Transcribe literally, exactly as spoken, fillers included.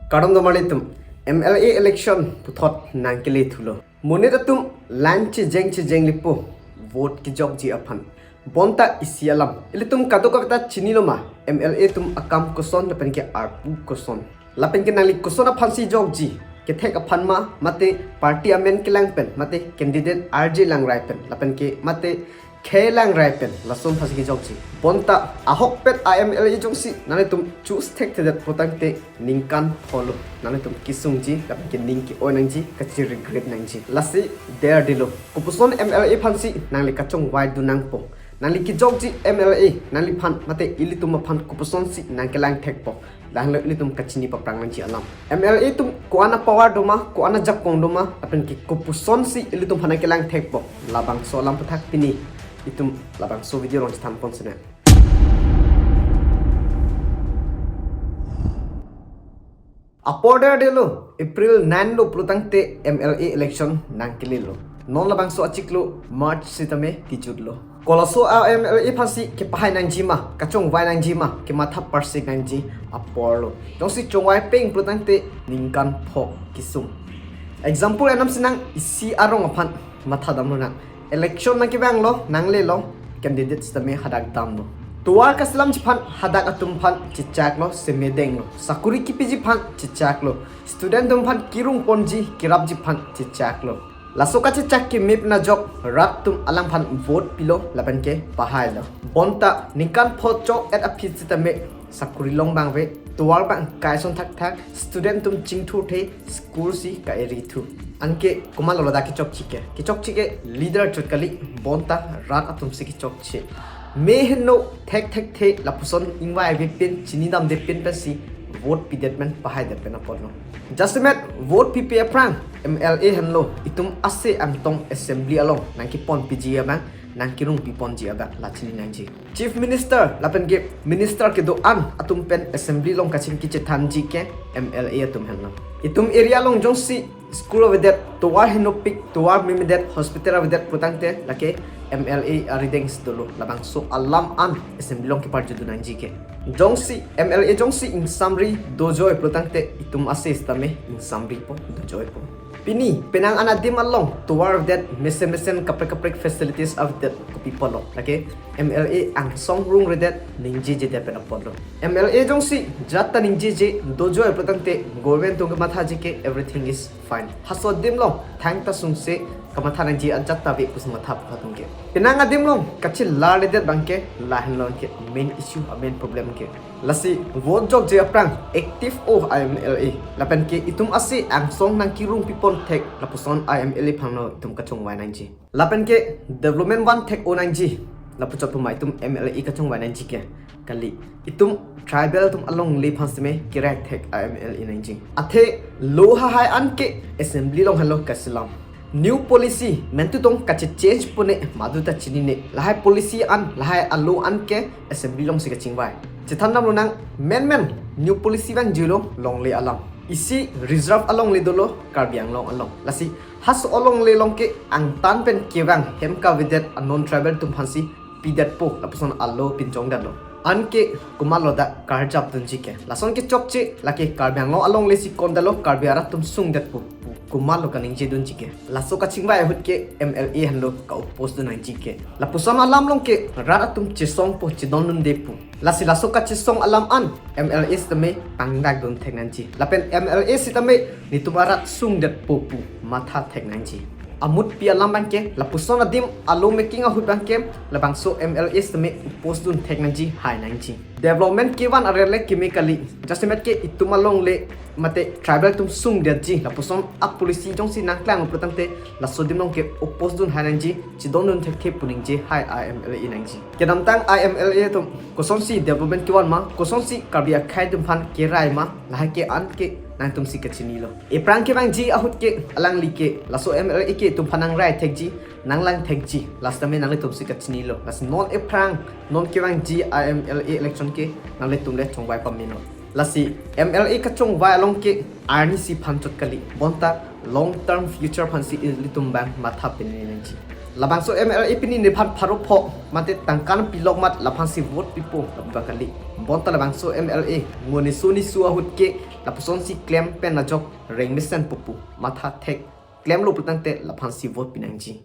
Kardom do marli atum, M L A election puthot nangkele thulo. Monit atum line chejeng chejeng lipo vote kejokji aphan. Bonta isi alam ilitum kadokave ta chinilo ma, M L A atum akam koson lapen ke arpu koson. Lapen ke nangli koson aphansi jokji, kethek aphan ma, mate party amen kelang pen, mate candidate arje langrai pen, lapen ke mate khei langrai pen, lason aphansi kejokji. Bonta ahokpet a M L A jongsi nanglitum choose thekthedet pulotangte ningkan pholo nanglitum kesungji, lapen ke ning ke-oi nangji, kachi regret nangji. Lasi derdelo. Kopuson M L A aphansi nangli kachongvai dun nangpo? Nangli kejokji M L A nangliphan mate ilitum aphan kopusonsi nangkelang thekpo, lahenlo ilitum kachini paprang nangji alam. M L A atum ko-an apower doma, ko-an ajakong doma, lapen ke kopusonsi ilitum aphan nangkelang thekpo, labangso alam aputhak pini itum labangso video along chethan pon sene. Apor derdelo, April nine lo pulotangte M L A election nangkelelo. Non labangso achiklo March sitame kejutlo. Kolaso a M L A aphansi kepahai nangji ma, kachongvai nangji ma, kematha parsik nangji aporlo. Jongsi chongvai peng pulotangte ningkan pho kesung. Example enam sinang, isi arong aphan matha damlonang. Election nangkevanglo, nanglelo, candidate sitame hadak damlo. Tovar kaselamji aphan hadak atum aphan chechaklo, semedenglo. Sakuri kepiji aphan chechaklo. Student atum aphan kerung ponji, kerapji aphan chechaklo. Laso kachechak keme pen ajok rat atum alangphan vote pilo lapen ke pahailo. Bonta ningkan pho chok-et aphi sitame sakuri long abang ave, tovar abang kaison thakthak, student atum chingthurthe, school si ka-eri thu. Anke komatlo ladak kechokche ke? Kechokche ke leader chot kali, bonta rat atumsi kechokche. Me heno thekthekthe lapuson ingvai ave pen, chinidamde pen pensi vote pidet pen pahaidet pen apotlo. Jasemet vote pipe aphrang M L A henlo itum ase angtong assembly along nangkeponpiji abang, nangkerung piponji abang la chini nangji. Chief Minister lapen ke minister kedo-an atum pen assembly along kachingki chethanji ke M L A atum henlo. Itum area along jongsi school avedet, tovar henopik, tovar memedet, hospital avedet pulotangte lake M L A arideng si dolo. Labangso alam an assembly along keparju dun nangji ke. Jongsi M L A jongsi ingsamri dojoi pulotangte itum ase sitame ingsamripo, dojoipo. Pini penang an adim along tovar avedet, mesen mesen kaprek kaprek facilities avedet, kopi apotlo? Lake M L A angsong rungredet, ningjejedet pen apotlo. M L A jongsi jat ta ningjeje, dojoi pulotangte government atum kemathaji ke everything is fine. Halaso adim along thangta sungse kamatha nangji ajat ta ave pusi matha pu atum ke. Penang adim along kachelarledet abang ke lahenlo ke main issue, main problem ke. Lasi vote jokji aphrang active o a M L A. Lapen ke itum ase angsong nangkerung pipon thek lapuson a M L A aphanlo itum kachongvai nangji. Lapen ke development van thek-o nangji, lapu chot puma itum M L A kachongvai nangji ke? Kali, itum tribal atum alongle aphan sitame kerai thek a M L A nangji. Athe lo hahai an ke assembly along henlo kaselam. New policy mentu tong kachechange pone madu ta chinine. Lahai policy an, lahai alo an ke assembly alongsi kachingvai. Chethan damlonang, menmen new policy vangjilo longle alam. Isi reserve alongle dolo, Karbi Anglong along. Lasi halaso alongle along ke angtan pen kevang hem kavedet a non tribal atum aphansi pidetpo, lapuson alo pinchongdetlo. Anke komatlo dak karjap dunji ke? Lason kechokche lake Karbi Anglong alongle si kondetlo, Karbi arat atum sungdetpo pu komatlo kaningje dunji ke? Laso kachingvai ahut ke M L A henlo ka-oppose dun nangji ke. Lapuson alam along ke rat atum chesongpo, chedondundepo. Lasi laso kachesong alam an M L A sitame pangdak dun thek nangji. Lapen M L A sitame netum arat sungdetpo pu matha thek nangji. Amutpi alam abang ke lapuson adim alo making ahut abang ke labangso M L A sitame oppose dun thek nangji, hai nangji. Development kevan arele keme kali, jasemet ke itum alongle mate tribal atum sungdetji, lapuson a policy jongsi nangklang pulotangte laso adim along ke oppose dun hai nangji, chedondun thekthe pu ningje hai a M L A nangji. Kedamtang a M L A atum kosonsi development kevan ma, kosonsi Karbi akhei atum aphan kerai ma, lahai ke an ke nangtumsi kachinilo. Ephrang kevangji ahut ke alangli ke laso M L A ke itum aphan nangrai thekji, nanglang thekji, la sitame nanglitumsi kachinilo. Lasi non ephrang, non kevangji a M L A election ke nanglitum le chongvai pamelo. Lasi M L A kachongvai along ke arnisi aphan chot kali, bonta long term future aphansi ilitum abang matha pine nangji. Labangso M L A pini nephan pharo pho mate tangka nangpilok amat laphansi vote pipo lapu abang kali. Bonta labangso M L A ngo niso niso ahut ke lapusonsi klem pen ajok reng mesenpo pu matha thek klemlo pulotangte laphansi vote pinangji.